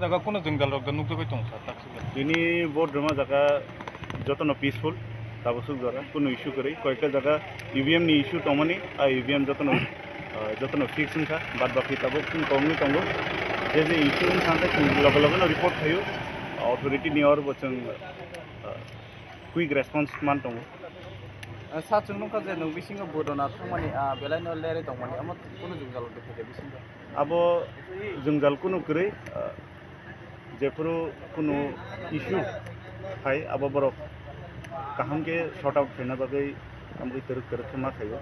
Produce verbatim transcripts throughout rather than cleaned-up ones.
Jaga kuno jwngjal rok da nukjagwi tong sa, tak se. Tini vote rwma jaga jotono peaceful, tabuk swk jora kuno issue kwrwi, koyekta jaga E V M ni issue tongmani, a E V M jotono, ah, jotono fix wngkha, bad baki tabuk chwng tongwi tongo. Je je issue wngkha hwnkhe chwng loge loge no report khaio, authority ni or bo chwng, ah, quick response man tongo. Ah, sa chwng nukha je nwng bisingo vote rwna thangmani, ah, belai no lerwi tongmani, omo kuno jwngjal rok da khe bisingo? Abo jwngjal kunu kwrwi, ah, jephuru kunu issue hai, abo borok kaham khe sort out khaina bagwi amgwi twrwk twrwk khe ma khaio,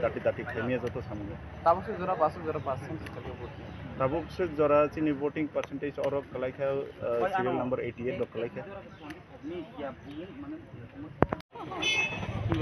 dati dati khaimya joto samung. Tabuk se jora bus jora bus sing se chakhe vote. Tabuk se jora chini voting percentage oro kwlai kha, ah, serial number eighty eight rok kwlai kha.